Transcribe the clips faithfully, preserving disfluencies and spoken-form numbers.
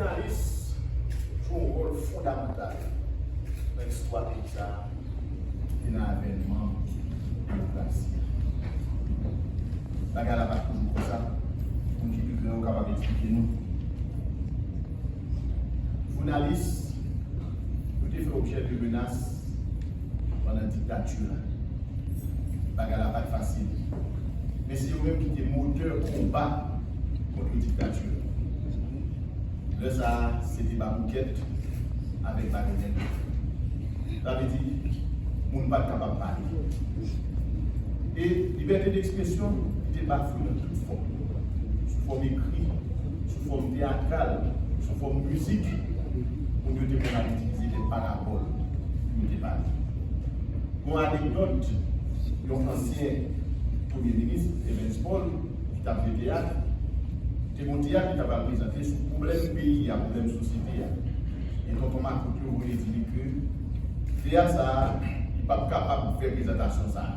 Jounalis jwe yon wòl fondamantal nan istwa peyi sa a e nan avènman demokrasi a. Bagay la pa t toujou konsa. Moun ki pi gran yo kapab eksplike nou. Jounalis yo te fè objè de menas pandan diktati la. Bagay la pa t fasil. Men se yo menm ki te motè konba kont diktati. Lè sa a, se te baboukèt avèk bayonèt. Sa vle di, moun pa t kapab pale. E libète dekspresyon, li te bafwe nan tout fòm. Sou fòm ekri, sou fòm teyatral, sou fòm mizik, moun yo te konn ap itilize de parabòl pou yo te pale. Yon anekdòt, yon ansyen premye minis, Evans Paul, ki t ap jwe teyat, te gen yon teyat li t ap al prezante sou pwoblèm peyi a, pwoblèm sosyete a. E tonton makout yo voye di li ke teyat sa a, li p ap kapab fè prezantasyon sa a.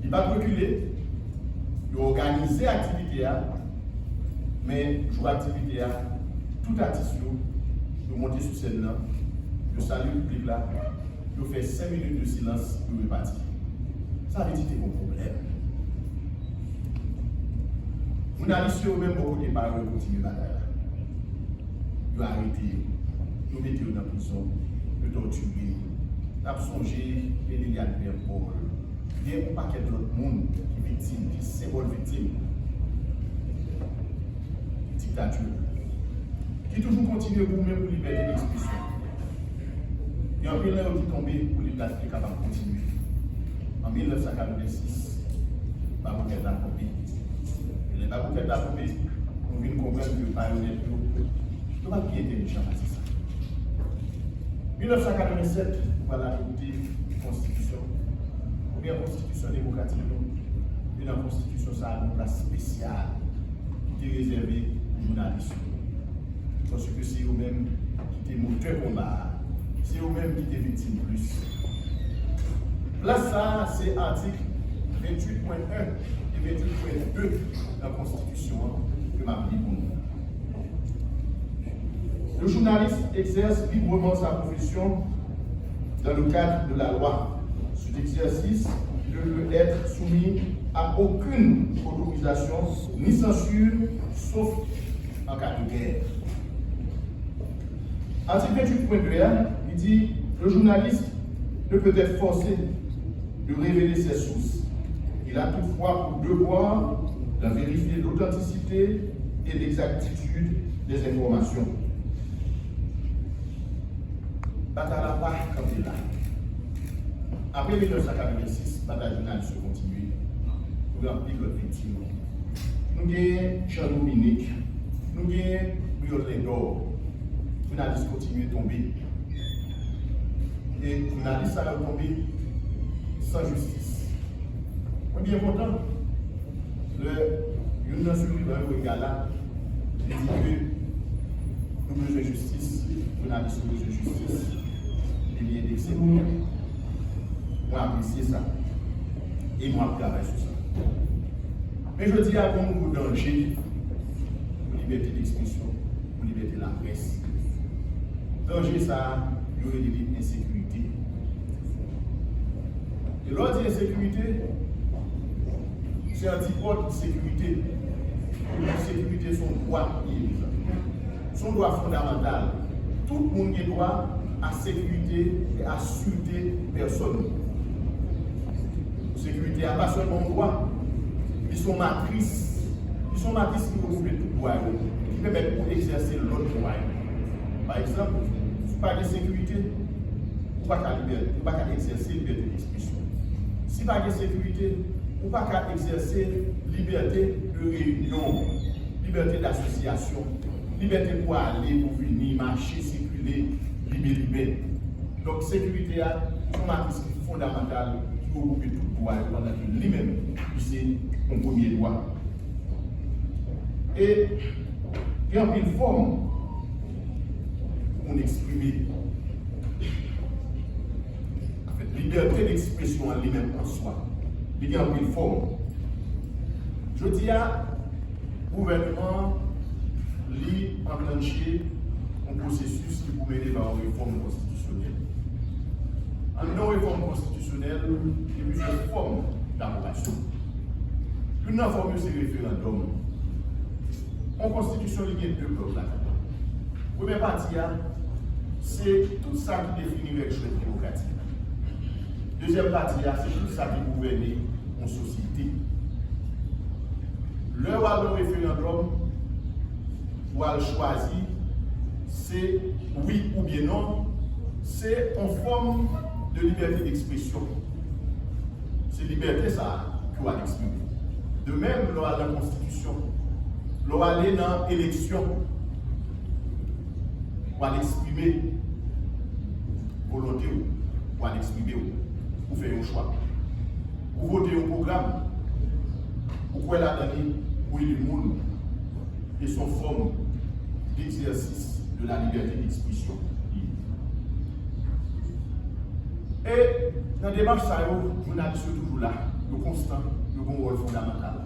Li pa t rekile, yo òganize aktivite a, men jou aktivite a, tout atis yo, yo monte sou sèn nan, yo salye piblik la, yo fè senk minit de silans, yo repati. Sa vle di te gen pwoblèm. Jounalis yo menm bò kote pa yo, yo kontinye batay la. Yo arete yo, yo mete yo nan prizon, yo tòtire yo. N ap sonje Liliane Pierre Paul, gen yon pakèt lòt moun ki viktim, ki senbòl viktim diktati, ki toujou kontinye goumen pou libète dekspresyon. Gen anpil nan yo ki tonbe pou liberté kapab kontinye. An mil nèf san katrevensis, baboukèt la tonbe. E lè baboukèt la tonbe, nou vin konprann ke bayonèt yo, yo pa t pi entèlijan pase sa. Mil nèf san katrevensèt, nou pral adopte konstitisyon, premyè konstitisyon demokratik nou, e nan konstitisyon sa a, gen yon plas espesyal ki te rezève pou jounalis yo. Paske se yo menm ki te motè konba a. Se yo menm ki te viktim plis. Plas sa a, se atik venntuit pwen en e venntuit pwen de nan konstitisyon an ke m ap li pou nou. Le journaliste exerce librement sa profession dans le cadre de la loi. Cet exercice ne peut être soumis à aucune autorisation ni censure, sauf en cas de guerre. Atik venntuit pwen de a, li di, le journaliste ne peut être forcé de révéler ses sources. Il a toutefois pour devoir d'en vérifier l'authenticité et l'exactitude des informations. Batay la pa kanpe la. Apre mil nèf san katrevensis, batay jounalis yo kontinye. Nou gen anpil lòt viktim. Nou gen Jean Dominique, nou gen Briot Lindor. Jounalis kontinye tonbe. E jounalis sa yo tonbe san jistis. Mwen byen kontan lè youn nan sirvivan yo, Egala, li di ke nou bezwen jistis, jounalis yo bezwen jistis, li byen endekse pou nou. Mwen apresye sa. E mwen ap travay sou sa. Men jodi a, gen yon nouvo danje pou libète dekspresyon, pou libète laprès. Danje sa a, yo rele li ensekirite. E lè w di ensekirite, se antipòd sekirite. Sekirite se yon dwa li ye, mezanmi. Se yon dwa fondamantal. Tout moun gen dwa a sekirite e a sirte pèsòn. Sekirite a pa sèlman yon dwa, li se yon matris. Li se yon matris ki regwoupe tout dwa yo, ki pèmèt ou egzèse lòt dwa yo. Pa egzanp, si w pa gen sekirite, ou pa ka libè-, ou pa ka egzèse libète dekspresyon. Si pa gen sekirite, ou pa ka egzèse libète de reyinyon, libète dasosyasyon, libète pou ale, pou vini, mache, sikile, libe, libè. Donk, sekirite a, se yon matris ki fondamantal, ki regwoupe tout dwa yo, pandan ke li menm, li se yon premye dwa. E gen anpil fòm pou moun eksprime. Anfèt, libète dekspresyon an li menm an swa, li gen anpil fòm. Jodi a, gouvènman an, Yon pwosesis ki pou mennen ba yon refòm konstitisyonèl. Anndan yon refòm konstitisyonèl, gen plizyè fòm daprobasyon. Youn nan fòm yo se referandòm. Yon konstitisyon, li gen de blòk ladan. Premyè pati a, se tout sa ki defini règ jwèt demokratik. Dezyèm pati a, se tout sa ki gouvène yon sosyete. Lè w al nan referandòm, w al chwazi, se wi oubyen non, se yon fòm de libète d'ekspresyon. Se libète sa a ke w al eksprime. De menm, lè w al nan konstitisyon, lè w ale nan eleksyon, w al eksprime volonte w, w al eksprime w, ou fè yon chwa. Ou vote yon pwogram, ou kwè ladan li, ou eli moun, e se yon fòm d'exercice de la liberté d'expression. E nan demach sa yo, jounalis yo toujou la, yo konstan, yo gen yon wòl fondamantal.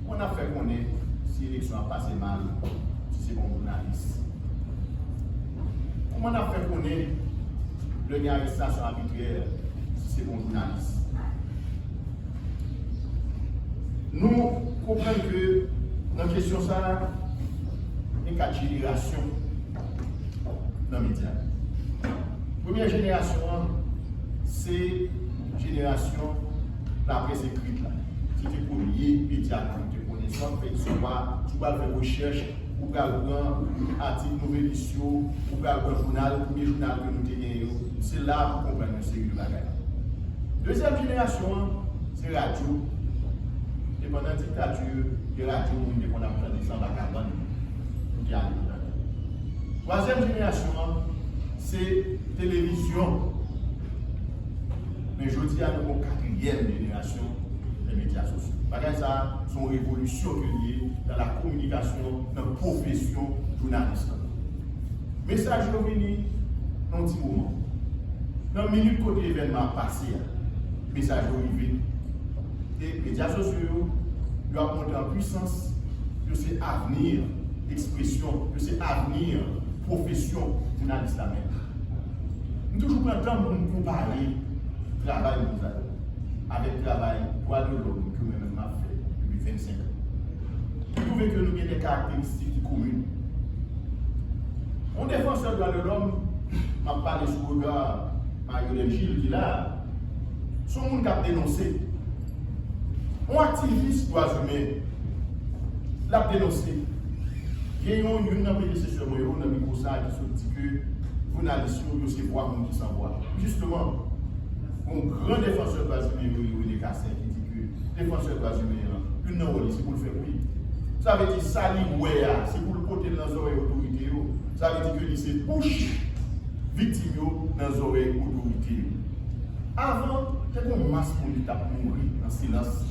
Kòman n ap fè konnen si eleksyon ap pase mal, si se pa yon jounalis? Kòman n ap fè konnen lè gen arestasyon abitrè, si se pa yon jounalis? Nou konprann ke nan kesyon sa a, gen kat jenerasyon nan medya. Premyè jenerasyon an, se jenerasyon laprès ekrit la. Se te premye medya ke nou te konnen. Si w ap fè istwa, si w pral fè rechèch, ou pral pran atik Nouvèl Lis yo, ou pral pran jounal, premye jounal ke nou te genyen yo, se la pou konprann yon seri de bagay. Dezyèm jenerasyon an, se radyo. E pandan diktati, gen radyo moun te konn ap tande se anba kabann nou te ale pou tande. Twazyèm jenerasyon an, se televizyon. Men jodi a, nou gen yon katriyèm jenerasyon de medya sosyo. Bagay sa a, se yon revolisyon ke l ye nan la kominikasyon, nan pwofesyon jounalis lan. Mesaj yo vini nan yon ti moman. Nan minit kote evènman ap pase a, mesaj yo rive. E medya sosyo yo, yo ap monte an pwisans, yo se avni ekspresyon, yo se avni pwofesyon jounalis la menm. M toujou pran tan pou m konpare travay moun sa yo avèk travay dwa de lòm ke mwen menm m ap fè depi vennsenk an. M twouve ke nou gen de karakteristik ki komin. Yon defansè dwa de lòm, m ap pale sou rega Marie Hélène Gilles ki la a, se yon moun k ap denonse. Yon aktivis dwa imen, l ap denonse. Gen yon, youn nan predesesè mwen yo nan mikwo sa a ki sot di ke jounalis yo, yo se vwa moun ki san vwa. Jisteman, yon gran defansè dwa imen yo, René Cassin, ki di ke defansè dwa imen an, youn nan wòl li, se pou l fè bri. Sa vle di, sa li wè a, se pou l pote l nan zòrèy otorite yo. Sa vle di ke li se bouch viktim yo nan zòrèy otorite yo. Avan, te gen yon mas moun ki t ap mouri nan silans.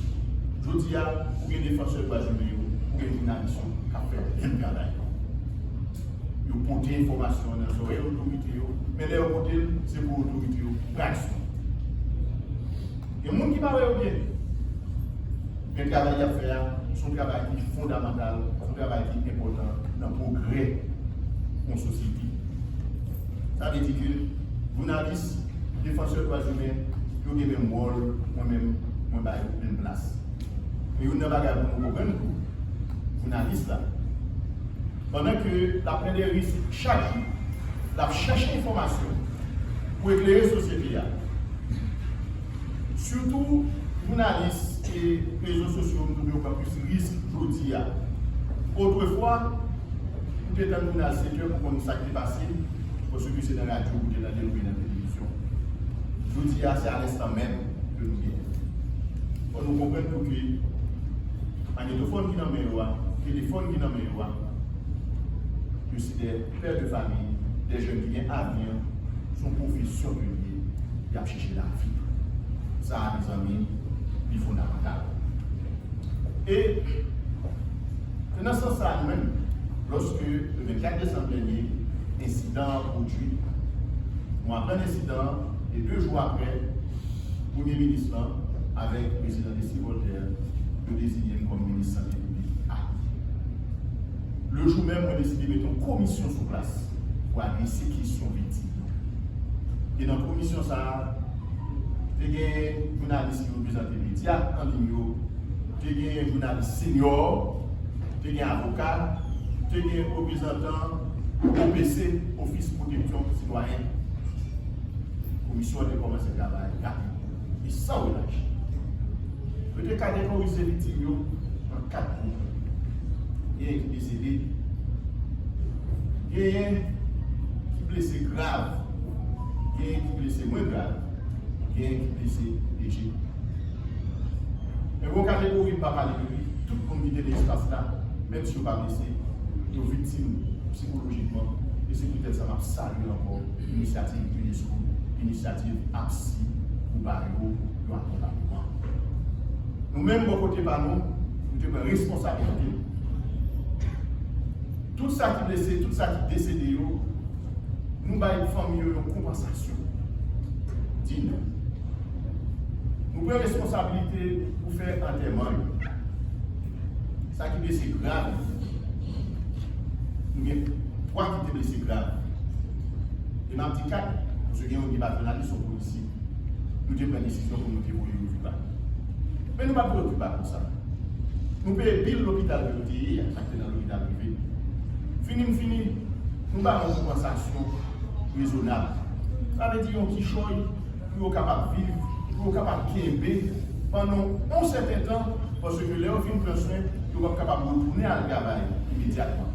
Jodi a, ou gen defansè dwa imen yo, ou gen jounalis yo k ap fè bèl travay. Yo pote enfòmasyon an nan zòrèy otorite yo, men lè yo pote l, se pou otorite yo pran aksyon. Gen moun ki pa wè yo byen, men travay y ap fè a, se yon travay ki fondamantal, se yon travay ki enpòtan nan pwogrè yon sosyete. Sa vle di ke jounalis, defansè dwa imen, yo gen menm wòl, mwen menm, mwen ba yo menm plas. E youn nan bagay pou nou konprann tou, jounalis la, pandan ke l ap pran de risk chak jou, l ap chèche enfòmasyon pou eklere sosyete a. Sitou, jounalis e rezo sosyo, m twouve yo pran plis risk jodi a. Otrefwa, ou te tann jounal sèt è pou konn sa k te pase, paske se nan radyo ou te tande l oubyen nan televizyon. Jodi a, se a lenstan menm ke nou genyen. Fò nou konprann tou ke magnetofòn ki nan men yo a, telefòn ki nan men yo a, yo se de pè de fanmi, de jèn ki gen avni, se yon pwofesyon ke l ye, y ap chèche lavi. Sa a, mezanmi, li fondamantal. E se nan sans sa a, nou menm, lòske le vennkat desanm dènye, ensidan an pwodui, nou aprann ensidan an, e de jou apre, premye minis lan avèk prezidan Leslie Voltaire, yo deziye m kòm minis sante piblik a. Le jou menm, mwen deside mete yon komisyon sou plas pou adrese kesyon viktim yo. E nan komisyon sa a, te gen jounalis ki reprezante medya an liy yo, te gen jounalis senyò, te gen avoka, te gen reprezantan O P C, Office Protection Citoyenne. Komisyon an te kòmanse travay rapid e san relach. Yo te kategorize viktim yo an kat gwoup. Genyen ki desede, genyen ki blese grav, genyen ki blese mwen grav, genyen ki blese leje. Men yon kategori m pa pale de li, tout moun ki te nan espas la, menm si yo pa blese, yo viktim sikolojikman, e se poutèt sa m ap salye ankò inisyativ UNESCO, inisyativ APSI pou ba yo yon akonpayman. Nou menm, bò kote pa nou, nou te pran responsabilite. Tout sa ki blese, tout sa ki desede yo, nou bay fanmi yo yon konpansasyon diy. Nou pran responsablite pou fè antèman yo. Sa ki blese grav, nou gen twa ki te blese grav. E m ap di kat, paske gen youn ki pa jounalis, yon polisye. Nou te pran desizyon pou nou te voye yo Cuba. Men nou pa t voye yo Cuba konsa. Nou peye bil lopital ke yo te ye a, sa k te nan lopital prive. Fini m fini, nou ba yo yon konpansasyon rezonab. Sa vle di yon kichòy pou yo kapab viv, pou yo kapab kenbe pandan yon sèten tan, paske lè yo fin pran swen, yo p ap kapab retounen al travay imedyatman.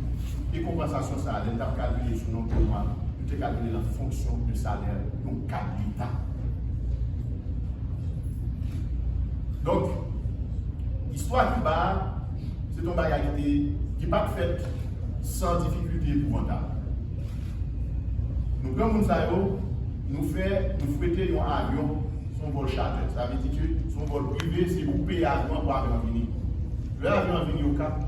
E konpansasyon sa a, lè n t ap kalkile sou nonb de mwa, nou te kalkile l an fonksyon de salè yon kad Leta. Donk, istwa Kiba a, se t yon bagay ki te, ki pa t fèt san difikilte epouvantab. Nou pran moun sa yo, nou fè, nou fwete yon avyon, se yon vòl charter. Sa vle di ke se yon vòl prive, se ou peye avyon an pou avyon an vini. Lè avyon an vini Okap,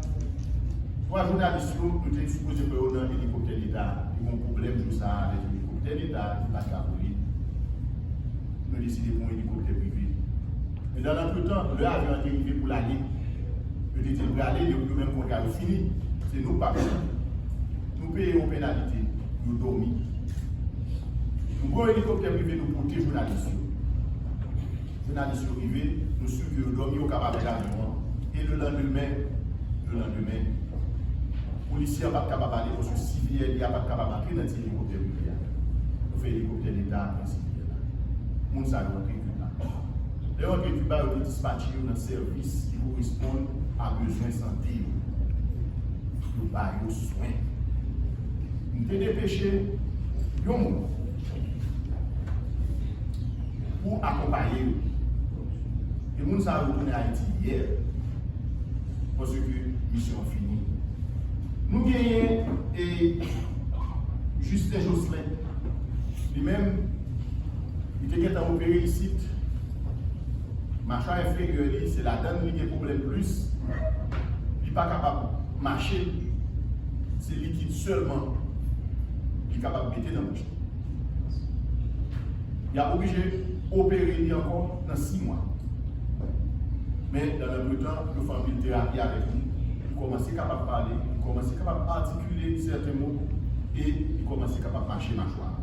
twa jounalis yo, nou te sipoze pran yo nan elikoptè Leta. Yo gen yon pwoblèm jou sa a avèk elikoptè Leta ki pa t ka vole. Nou deside pran yon elikoptè prive. Men dan lantretan, lè avyon an te rive pou l ale, yo te di l prale, yo, yo menm kontra yo fini. Se nou k pa peye. Nou peye yon penalite, yo dòmi. Nou pran yon elikoptè prive, nou pote jounalis yo. Jounalis yo rive, nou si ke yo dòmi, yo kap avèk avyon an. E lelandemen, lelandemen, polisye a pa t kapab ale paske sivil a pa t kapab antre nan ti elikoptè prive a. Nou fè elikoptè Leta a pran sivil la. Moun sa yo antre Kiba. Lè yo antre Kiba, yo te dispatche yo nan sèvis ki koresponn a bezwen sante yo. Yo ba yo swen. M te depeche yon moun pou akonpaye yo. E moun sa yo retounen Ayiti yè, paske misyon an fini. Nou genyen, e, Justin Jocelyn. Li menm, li te gentan opere isit. Machwa enferyè li, se ladan l li gen pwoblèm plis. Li pa kapab mache. Se likid sèlman li kapab mete nan bouch li. Y ap oblije opere li ankò nan sis mwa. Men, dan lantretan, yo fè anpil terapi avèk li. Li kòmanse kapab pale, li kòmanse kapab atikile sèten mo, e li kòmanse kapab mache machwa.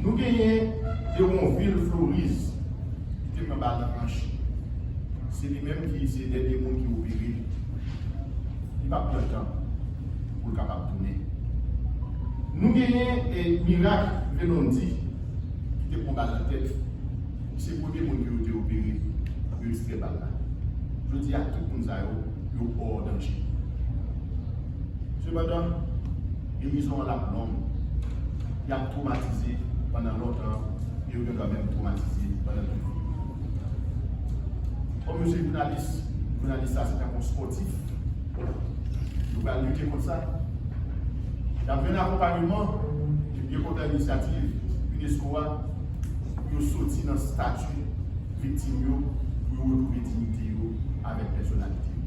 Nou genyen Deronvil Floriz, ki te pran bal nan hanch. Se li menm ki se dènye moun ki opere. Li p ap pran tan pou l kapab tounen. Nou genyen, e, Mirak Velondi, ki te pran bal nan tèt. Se premye moun ke yo te opere pou yo ekstrè bal la. Jodi a, tout moun sa yo, yo hors danger. Sepandan, gerizon an l ap long. Y ap twomatize pandan lontan, e yo gendwa menm twomatize pandan tout vi yo. Kòm yo se jounalis, jounalis la se tankou yon spòtif. Yo pral lite kont sa. Y ap jwenn akonpayman, e byen kontan inisyativ UNESCO a, pou yo soti nan stati viktim yo, pou yo retwouve diyite yo avèk pèsonalite yo.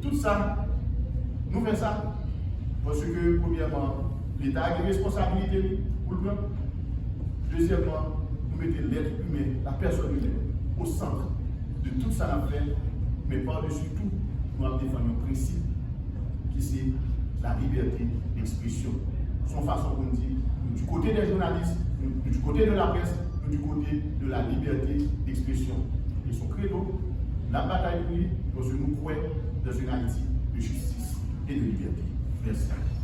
Tout sa, nou fè sa paske, premyèman, Leta a gen responsabilite li pou l pran. Dezyèmman, nou mete lèt imen, la pèsòn imèn, o sant de tout sa n ap fè, men padesi tou, nou ap defann yon prensip la liberté d'expression. Se yon fason pou n di, nou du côté des journalistes, nou, nou du côté de la presse, nou du côté de la liberté d'expression. E se yon credo n ap batay pou li, paske nou kwè dans une Haïti de justice et de liberté. Mèsi.